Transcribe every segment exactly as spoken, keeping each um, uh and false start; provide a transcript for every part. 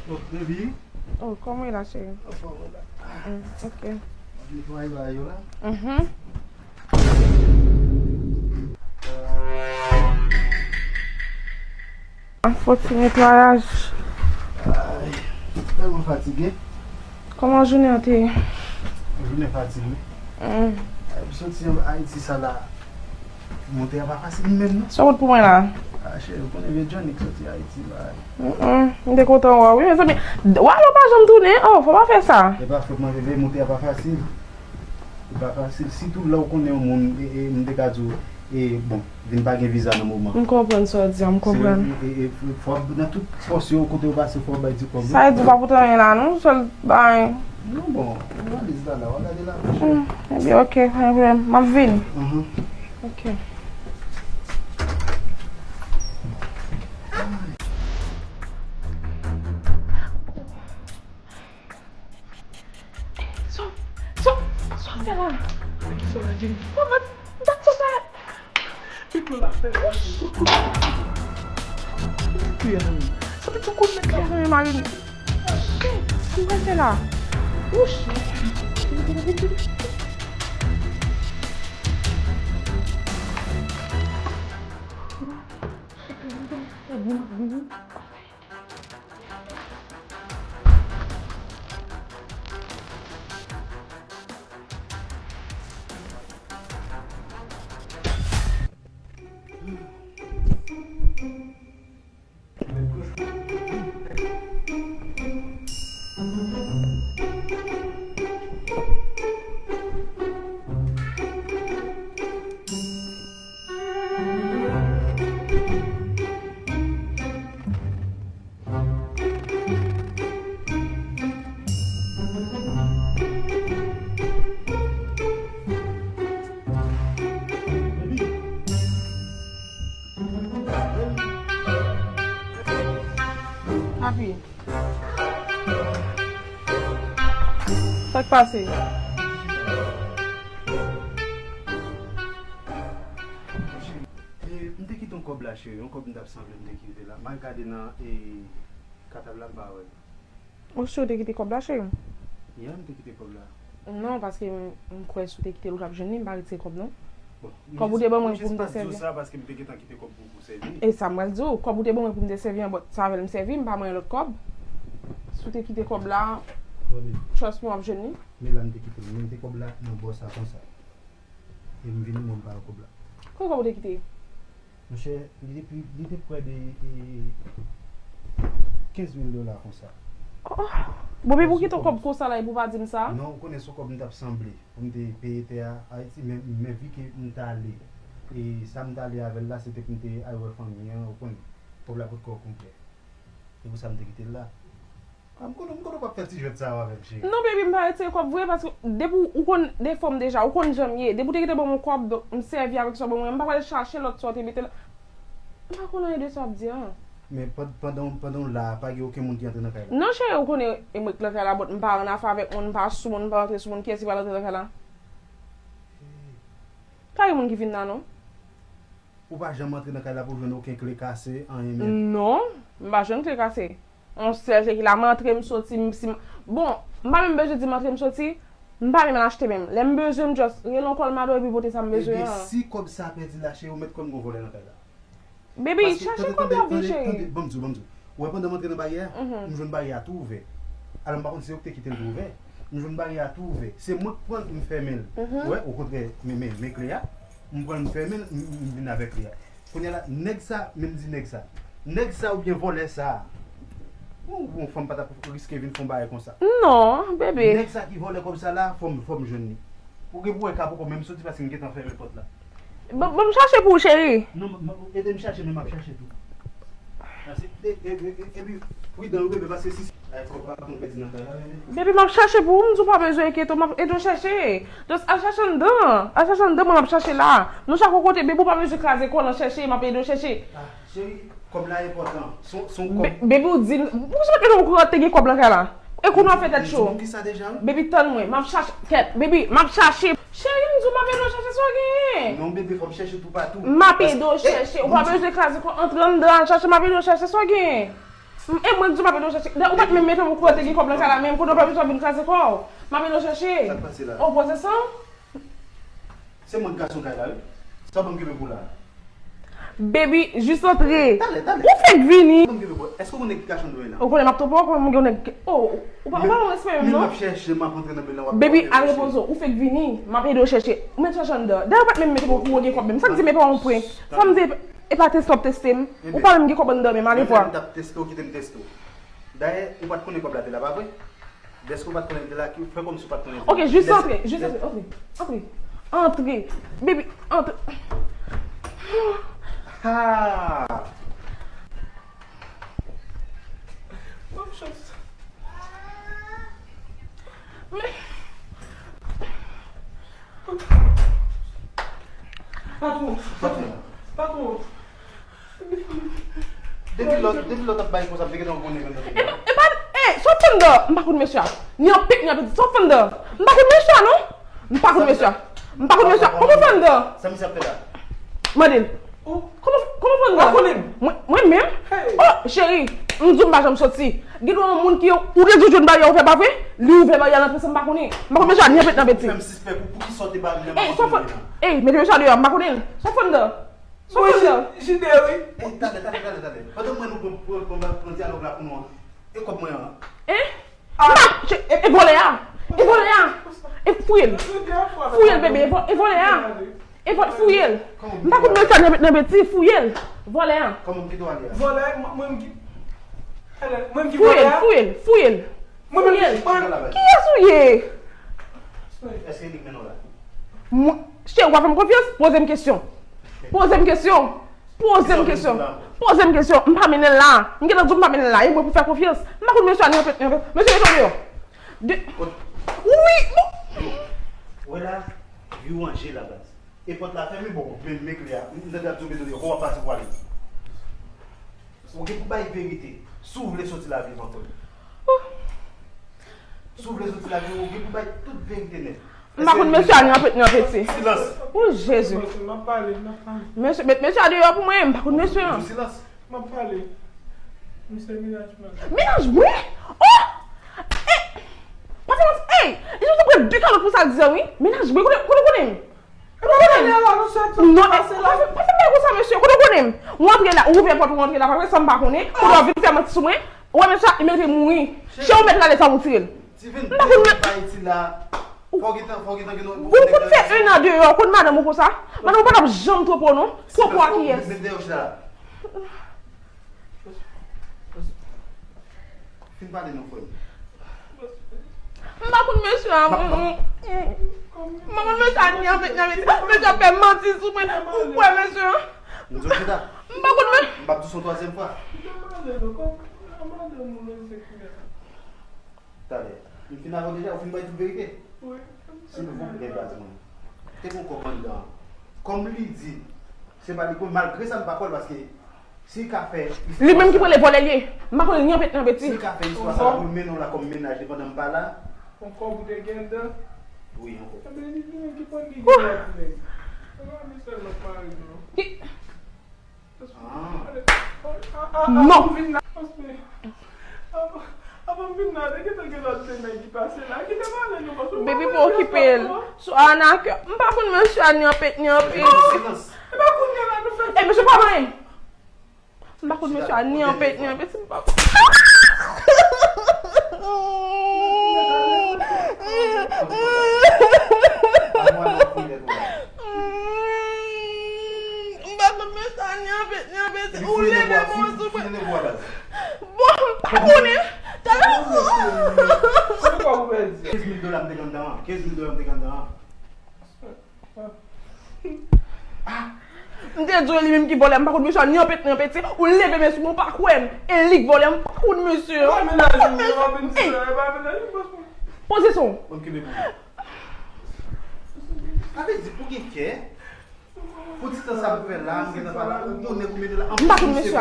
Baby. Oh, kòman w ye la, cheri? Anfòm, la. Mm, ok. Netwaye bagay yo la. Mhm. An fon ti netwayaj. Ay, tèlman fatige. Kòman jounen an te ye? Jounen fatige, wi. Mm. Ay, soti Ayiti sa la, monte a pa fasil menm, non. Sa w pot pou mwen la? Ah, cheri, ou konnen vye Johnny k soti Ayiti la. Mm, mm. M te kontan wè w, wi, mezanmi. W alò pa janm tounen. Oh, fò pa fè sa. E pa fòt mwen, bebe, monte a pa fasil. Li pa fasil, sitou lè w konnen yon moun, e, e, m te ka di w, e, bon, vin pa gen viza nan moman. M konprann sa w di a, m konprann. Se, e, e, e, fò w nan tout pòs yo, kote w pase, fò w bay ti kòb, wi. Sa vle di w pa pote anyen la, non? Sèl bagay. Non, bon, valiz la, la, w a gade la, monchè. Hmm, ebyen, ok, pa gen pwoblèm. M ap vini. Mhm. Ok. Sa, sa, sa w fè la? Sa w fè la, Jenny? Kòman? Dat sa sa? Pito la fè la. Sa pito kout nèg la nan men mari m. Shit, sa m pral fè la? Wouch. Papi. Sa k pase? E, m te kite yon kòb la, cheri. Yon kòb m t ap sanble, m te kite la. M al gade nan, e, katab la, m pa wè l. Ou si w te kite kòb la, cheri? Yeah, m te kite kòb la. Non, paske m, m kwè si w te kite l, ou t ap jwenn li, m pa retire kòb, non. Bon, kòb ou te ban mwen pou m te sèvi. Sa paske m te gentan kite kòb pou, pou sèvi. E sa m pral di w, kòb ou te ban mwen pou m te sèvi an, but sa avè l m sèvi, m pa manyen lòt kòb. Si w te kite kòb la, trust me, w ap jwenn li. Men la m te kite l, m mete kòb la nan bòs la konsa. E m vini, mwen m pa wè kòb la. Kote kòb ou te kite? Monchè, li te pi, li te prè de, e, kenz mil dola konsa. Oh, oh. Bon, men pou kite yon kòb konsa la, epi w pa di m sa? Non, ou konnen se yon kòb m t ap sanble pou m te peye tè a Ayiti, men, men vi ke m t ale, e sa m t ale avè l la, se te pou m te al wè fanmi an, ou konnen, kòb la potko konplè. Se pou sa m te kite l la. Ah, m konnen, m konnen w p ap fè ti jwèt sa yo avè m, cheri. Non, baby, m pa retire kòb vre, paske depi w, ou konn defo m deja, ou konn jan m ye. Depi w te gentan ban m yon kòb, donk, m sèvi avèk sa w ban mwen. M pa pral chache lòt sa w te mete la. M pa konn anyen de sa w ap di a. Men pand-, pandan, pandan w la a, pa gen okenn moun ki antre nan kay la? Non, cheri, ou konnen, e mwen k nan kay la, but m pa annafè avèk moun, m pa sou moun, m pa antre sou moun. Kiyès ki pral antre nan kay la? Pa gen moun ki vin la, non. Ou pa janm antre nan kay la pou jwenn okenn kle kase, anyen menm? Non, m pa jwenn kle kase. Yon sèl kle ki la, m antre, m soti, m, si m, bon, m pa menm bezwen di m antre, m soti, m pa menm al achte menm. Lè m bezwen, m just rele yon kòl madanm epi pote sa m bezwen an. Ebyen, si kòb sa pèdi la, cheri, ou mèt kwè m gon vòlè nan kay la. Baby, chache kòb la vin, cheri. Tande, tande, ban m di w, ban m di w. Ou wè pandan m antre nan baryè a, m jwenn baryè a tou ouvè. Alò, m pa konn si se yo ki te kite l tou ouvè. M jwenn baryè a tou ouvè. Se mwen k pran l, m fèmen l. Ou wè, okontrè, men, men, men kle a. M pran l, m fèmen l, m, m, m vin avèk li a. Kounye a la, nèg sa, men m di nèg sa. Nèg sa oubyen vòlè sa. Ou, ou, yon fanm pa t ap riske vin fè yon bagay konsa. Non, bebe. Nèg sa ki vòlè kòb sa la, fò m, fò m jwenn li. Ou gen pou wè ka poko menm soti paske m gentan fèmen pòt la. Bon, bon, m chache pou ou, cheri. Non, m, m, ede m chache, men m ap chache tou. Paske, e, e, e, e, epi, pridan wi, bebe, paske si Baby, m ap chache pou ou, m di w pa bezwen enkyete w, m ap ede w chèche. Just al chache anndan, al chache anndan, mwen m ap chache la. Nou chak yon kote, baby, ou pa bezwen kraze kò w nan chèche, m ap ede w chèche. Ah, cheri, kòb la enpòtan. Se yon, se yon kòb. Baby, ou di m, ou se pa t mete m okouran te gen kòb nan kay la. E kounye a w fè tèt cho. Baby, tann mwen, m ap chache, kèt, baby, m ap chache. Cheri, m di w m ap ede w chèche sa w genyen. Non, bebe, fò m chèche toupatou. M ap ede w chèche, ou pa bezwen kraze kò, antre anndan, al chache, m ap ede w chèche sa w genyen. M- E mwen k di w m ap ede w chèche. Dayè, ou pa t menm mete m kote gen kòb nan kay la menm, kounye a w pa bezwen vin kraze kò w. M ap ede w chèche. Sa k pase la? O, poze san. Se mwen k gason kay la, wi. Sa w ban m kenbe pou la? Baby, jis antre. Talè, talè. Ou fèk vini. Ban m kenbe pou. Èske w konnen ki kachon dwe la? Ou konnen m ap twonpe w, kòman m gen nèg. O, ou pa, ou pa ban m respè menm, non? M ap chèche, m ap antre nan men la, w ap. Baby, al repoze w. Ou fèk vini. M ap ede w chèche. Ou mèt chèche anndan. Dayè, ou pa t menm mete m kote gen kòb menm. Sa m di, men pa yon pwen. Sa m di, e pa teste w ap teste m. Ou pa menm gen kòb anndan menm, ale vwa. Mwen menm t ap teste w, kite m teste w. Dayè, ou pa t konnen kòb la te la, pa vre? Dèske ou pa t konnen l te la, ki, fè kòmsi ou pa t konnen l te la. Ok, jis antre, jis antre, antre, antre. Antre. Baby, antre. Ah! Bonne chance. Men. Patwon, patwon, patwon. Depi lò, depi lò t ap bay konsa, m te gentan konnen menm nan. E, e pa, e, sòt anndan, m pa konn mesye a. Ni an pik, ni an piti, sòt anndan. M pa konn mesye a, non. M pa konn mesye a. M pa konn mesye a. Kòman fè anndan? Sa misye ap fè la? Mande l. Kòman, kòman fè anndan? Mwen, mwen menm? Oh, cheri, m di w m pa janm soti. Gen dwa yon moun ki, ou te di w jwenn baryè ouvè, pa vre? Li ouvè baryè a, l antre san m pa konnen. M pa konn mesye a, ni an pik, ni an piti. Fè m sispèk ou, poukisa w te ba li nan. Ey, sòt fè, ey, mete mesye a deyò, m pa konnen l. Sòt anndan. Sòt anndan. Jide, wi. Ey, talè, talè, talè, talè. Pandan mwen nou pran, pran, pran, pran dyalòg la pou nou an. E kòb mwen an? Hein? Ah! E, e vòlè a! E vòlè a! E fouye l! Fouye l, bebe! E vò-, e vòlè a! E vò-, fouye l! M pa konn mesye a nan, nan betiz, fouye l! Vòlè a! Kòman m kite w ale a? Vòlè, mwen, mwen m ki-, mwen m ki vòlè a? Fouye l, fouye l, fouye l! Mwen menm ki vòlè a? Kiyès ou ye? Èske li k mennen w la? Mwen, cheri, w pa fè m konfyans? Poze m kesyon. Poze m kesyon. Poze m kesyon. Poze m kesyon. M pa mennen l la. M gentan di w m pa mennen l la. E mwen pou fè konfyans. M pa konn mesye a ni anpèt, ni anpèt. Mesye, mete w deyò. De, wi, bon. Wè la, vye w anje la, baz. E pòt la fèmen, bon, men, men kle a. M tande ap di w mete w deyò. Kòman w ap pase pou ale? Ou gen pou bay verite. Si w vle soti lavi m ankò. Si w vle soti lavi m, ou gen pou bay tout verite nèt. M pa konn mesye a ni anpèt, ni anpèt. Silans. O Jezi. M ap pale, m ap pale. Mesye, met mesye a deyò pou mwen, m pa konn mesye a. Silans. M ap pale. Misye mennaj mwen. Mennaj mwen? Oh! Eh! Pa fè manti, ey! Li sot pran de kalòt pou sa di a, wi. Mennaj mwen, kote, kote w konnen m? Kote w konnen m? Non, eh, pa fè, pa fè bagay konsa, mesye. Kote w konnen m? Ou antre la, ou ouvè pòt, ou antre la, pa fè sa m pa konnen. Kote w vin fè manti sou mwen? Ou wè mesye a, li merite mouri. Cheri, ou mèt rale sa pou tire l. M pa konn men. Fò w gentan, fò w gentan gen yon. Ou konn fè en an deyò, konn madanm ou konsa? Madanm ou pa t ap janm twonpe w, non. Twonpe w ak kiyès? Fin pale non, frè m. M pa konn mesye a, mwen. M pa konn mesye a ni anpèt, ni anpèt. Mesye ap fè manti sou mwen. Ou kwè mesye a? M di w chita. M pa konn men. M p ap di w se yon twazyèm fwa. Talè. M fin avè w deja, ou fin bay tout verite? Silvouplè, baz mwen. Te gen yon kòb anndan an. Kòm li di, se pa li, malgre sa m pa kwè l, paske si l ka fè istwa sa. Li menm ki prale vòlè l ye. M pa konnen ni anpèt, ni anpèt. Si l ka fè istwa sa la pou l mennen w la kòm mennaj li pandan m pa la. Yon kòb ou te gen anndan? Wi, yon kòb. Ebyen, li menm ki pran li gen lòt nèg. Se pa misye lòt mari, non. Ki? Non. Baby, pa okipe l. Sou anakè. M pa konn mesye a ni anpèt, ni anpèt. E mesye pa manyen. M pa konn mesye a ni anpèt, ni anpèt. M pa konn. M pa konn mesye a ni anpèt, ni anpèt. Ou leve men w sou mwen. Bon, m pa konnen. Talè. Kenz mil dola m te gen anndan an. Kenz mil dola m te gen anndan an. M te di w e li menm ki vòlè, m pa konn mesye a ni anpèt, ni anpèt. Ou leve men sou mwen, ou pa kwè m. E li k vòlè, m pa konn mesye a. Poze son. Sa vle di pou gen kè, pou ti tan sa pou fè la, m gentan pa la, ou konnen pou mete la. M pa konn mesye a.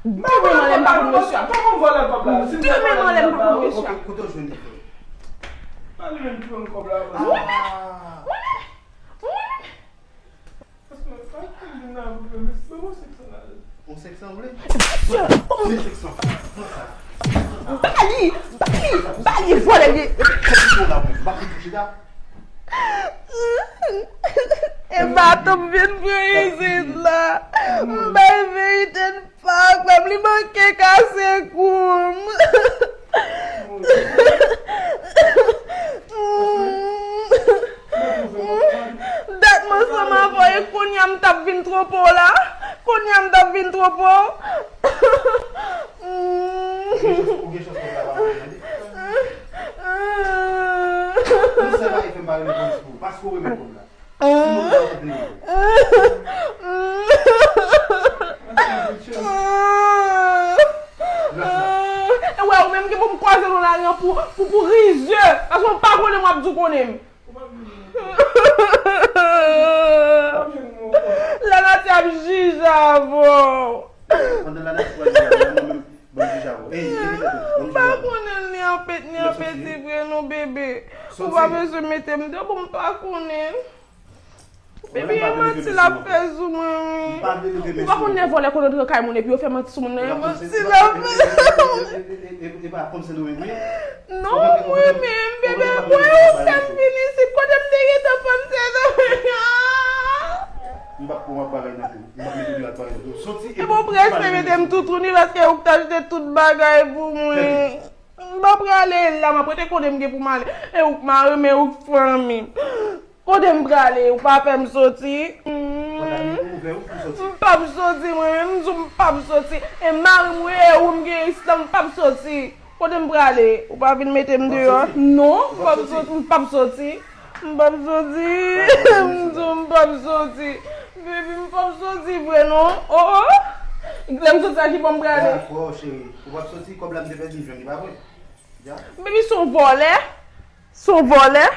Demen anlè m pa konn mesye a. Demen anlè m pa konn mesye a. Kote w jwenn li? Pa li menm ki ban m kòb la. Mwen menm? Mwen menm? Mwen menm? Paske pa konn vin nan pou fè mesye, ban mwen senk san dola. On senk san ou vle? Mesye, kòman? Men senk san. Pran sa. Ba li, ba li, ba li, vòlè li. Kòm ou la, ou pa konn chita. E baton m vin pran isit la. M bay verite n pa kwè m, li manke kase kou m. Dat m ansanm avè w, e kounye a m t ap vin twonpe w la. Kounye a m t ap vin twonpe w. Ou gen chans, ou gen chans kòb la pa manke, tande. Yon sèl bagay fè m pa renmen polis pou ou. Paske w renmen kòb la. Sinon, w t ap vle yo. E wè, ou menm ki pou m kwaze nan lari an pou, pou, pou rizye. Paske w pa konnen m, w ap di w konnen m. Lanati ap jije avè w. Pandan Lanati pral jije avè w, mwen menm, ban m jije avè w. Ey, evite tou, ban m jije avè w. M pa konnen li an pet, ni an peti vre non, bebe. Ou pa bezwen mete m deyò, bon, m pa konnen. Bebe, e manti l ap fè sou mwen, wi. Ou pa konn lè vòlè konn antre kay moun epi yo fè manti sou moun nan, e manti l ap fè. E pa kòm se nou menm, wi. Non, mwen menm, bebe, mwen ou fè m vin isit, kote m te gentan panse nan. M p ap pran bagay nan kou. M p ap mete deyo ak bagay nan kou. Soti epi ou prese mete m toutouni paske ou k t achte tout bagay pou mwen. M pa prale la, m ap rete kote m gen pou m ale. E ou k mari m, e ou k fanmi m. Kote m prale, ou pa fè m soti? M p ap soti, mwen menm, m di w m p ap soti. E mari m, wi, e ou m gen isit la, m p ap soti. Kote m prale? Ou pa vin mete m deyò? Non, m p ap soti, m p ap soti. M p ap soti. M di w m p ap soti. Baby, m p ap soti vre non. Oh, oh. Lè m soti a ki bò m prale? Dakò, cheri. Ou p ap soti, kòb la m te pèdi, m jwenn li, pa vre? Baby, se yon vòlè. Se yon vòlè.